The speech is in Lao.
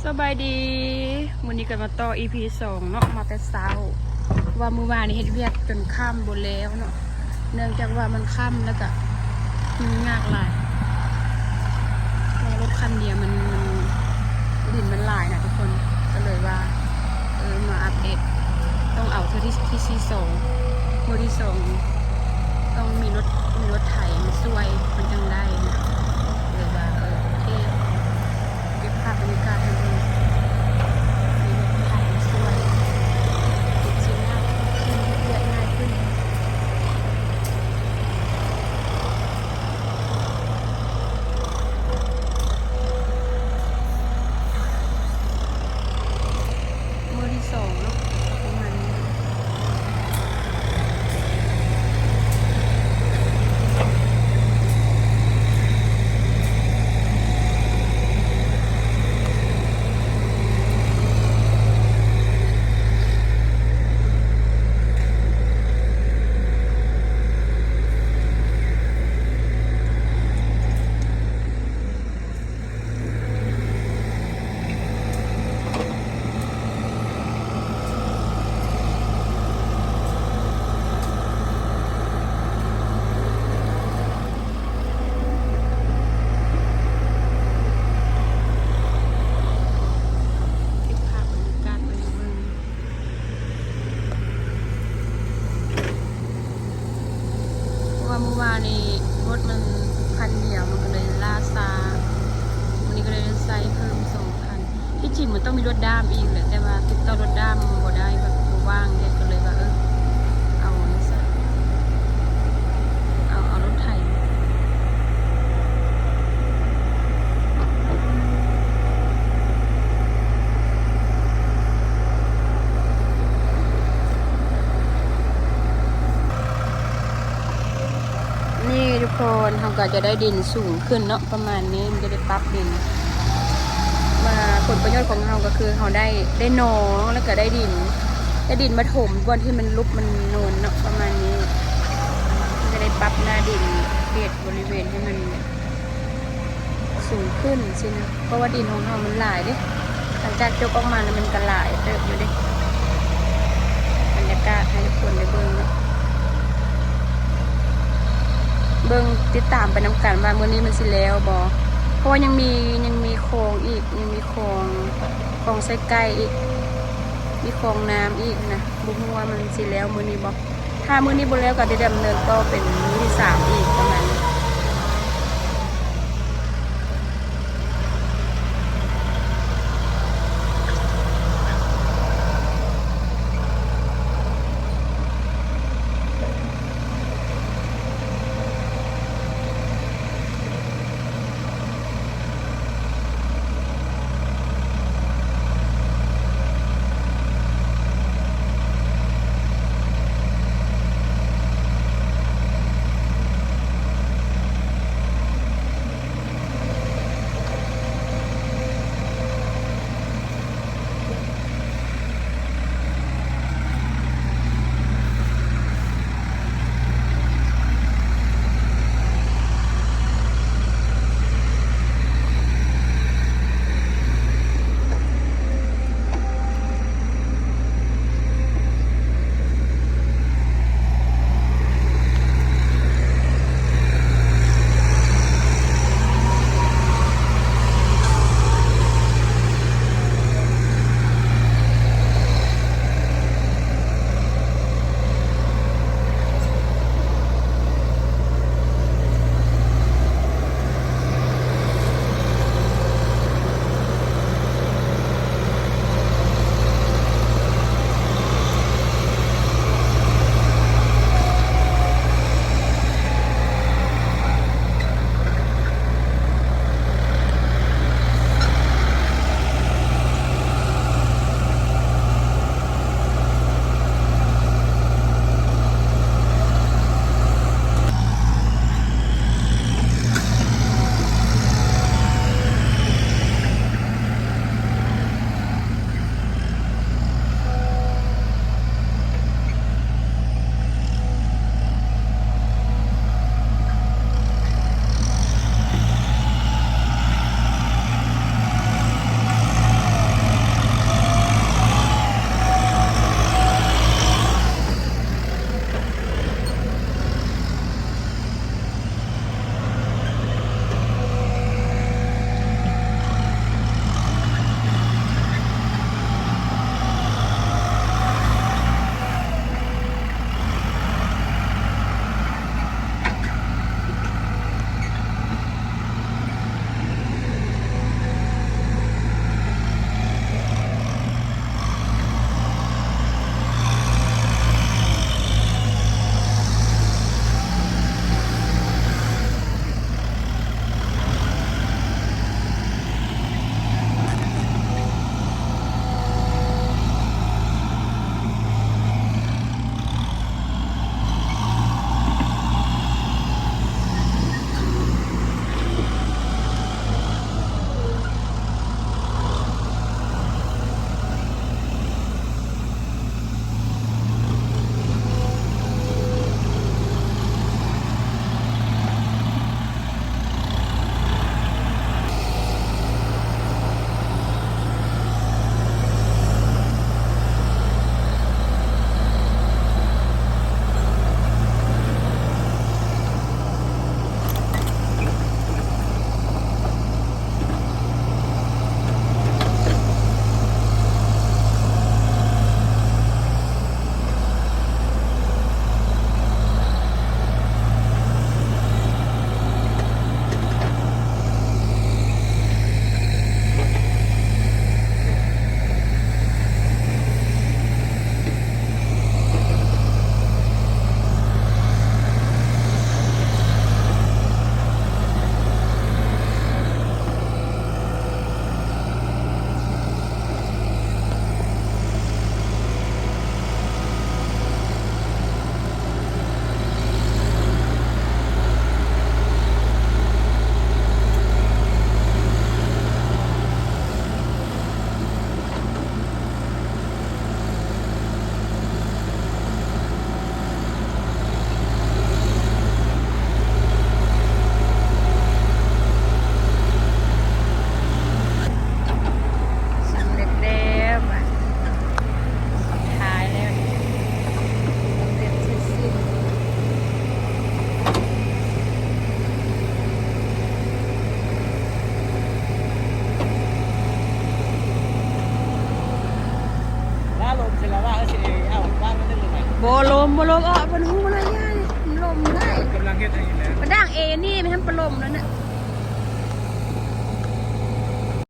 ສະບາຍດີ ມື້ນີ້ກໍມາຕໍ່ ອີພີ ສອງເນາະ ມາແຕ່ເຊົ້າ ເພາະວ່າມື້ວານນີ້ເຮັດວຽກຈົນຄ່ຳບໍ່ແລ້ວເນາະ ເນື່ອງຈາກວ່າມັນຄ່ຳ ແລ້ວກະຫຍຸ້ງຍາກຫຼາຍ ເພາະວ່າລົດຄັນດຽວມັນ ມັນ ດິນມັນຫຼາຍນະທຸກຄົນ ກໍເລີຍວ່າ ເອີ ມາອັບເດດ ຕ້ອງເອົາເທື່ອທີ ທີ ທີສອງ ມື້ທີສອງ ຕ້ອງມີລົດ ມີລົດໄຖມາຊ່ວຍ ມັນຈັ່ງໄດ້ນະ ເລີຍວ່າ ເອີ ໂອເຄ ເກັບພາບບັນຍາກາດໃຫ້ເບິ່ງ ມີລົດໄຖມາຊ່ວຍ ເຮັດຊິງ່າຍຂຶ້ນ ເຮັດວຽກງ່າຍຂຶ້ນ. ມື້ທີສອງເນາະ ປະມານນີ້. ເກັບພາບບັນຍາກາດໄວ້ໃຫ້ເບິ່ງ. ເພາະວ່າມື້ວານນີ້ລົດມັນຄັນດຽວ ມັນກໍເລີຍລ່າຊ້າ ມື້ນີ້ກໍເລີຍໄດ້ໃຊ້ເພີ່ມສອງຄັນ. ທີ່ຈິງມັນຕ້ອງມີລົດດ້າມອີກແຫຼະ ແຕ່ວ່າຕິດຕໍ່ລົດດ້າມບໍ່ໄດ້ ແບບບໍ່ວ່າງເດ້ ກໍເລີຍວ່າ ເອີ ເອົານີ້ຊະ ເອົາ ເອົາລົດໄຖ. ນີ້ທຸກຄົນ ເຮົາກໍຈະໄດ້ດິນສູງຂຶ້ນເນາະ ປະມານນີ້ ມັນຈະໄດ້ປັບດິນ ວ່າຜົນປະໂຫຍດຂອງເຮົາກໍຄືເຮົາໄດ້ ໄດ້ໜອງ ແລ້ວກໍໄດ້ດິນ ໄດ້ດິນມາຖົມບ່ອນທີ່ມັນຫຼຸບມັນໂນນເນາະ ປະມານນີ້ ມັນຈະໄດ້ປັບໜ້າດິນເຂດບໍລິເວນໃຫ້ມັນ ສູງຂຶ້ນຊີ້ນະ ເພາະວ່າດິນຂອງເຮົາມັນຫຼາຍເດ້ ຫຼັງຈາກຈົກອອກມາແລ້ວມັນກໍຫຼາຍເຕີບຢູ່ເດ້. ບັນຍາກາດໃຫ້ທຸກຄົນໄດ້ເບິ່ງເນາະ ເບິ່ງຕິດຕາມໄປນຳກັນວ່າມື້ນີ້ມັນຊິແລ້ວບໍ່ ເພາະວ່າຍັງມີ ຍັງມີຄອງອີກ ຍັງມີຄອງ ຄອງໃສ່ໄກ່ອີກ ມີຄອງນ້ຳອີກນະ ບໍ່ຮູ້ວ່າມັນຊິແລ້ວມື້ນີ້ບໍ່. ຖ້າມື້ນີ້ບໍ່ແລ້ວກໍໄດ້ດຳເນີນຕໍ່ເປັນມື້ທີສາມອີກປະມານນີ້. ບໍ່ລົມ ບໍ່ລົມ ເອາະ ເພິ່ນຮູ້ແລ້ວ ຢ້ານລົມໄດ້ ກຳລັງເຮັດໃຫ້ແລ້ວ ປະດັງເອນີ້ ແມ່ນປະລົມແລ້ວນະ.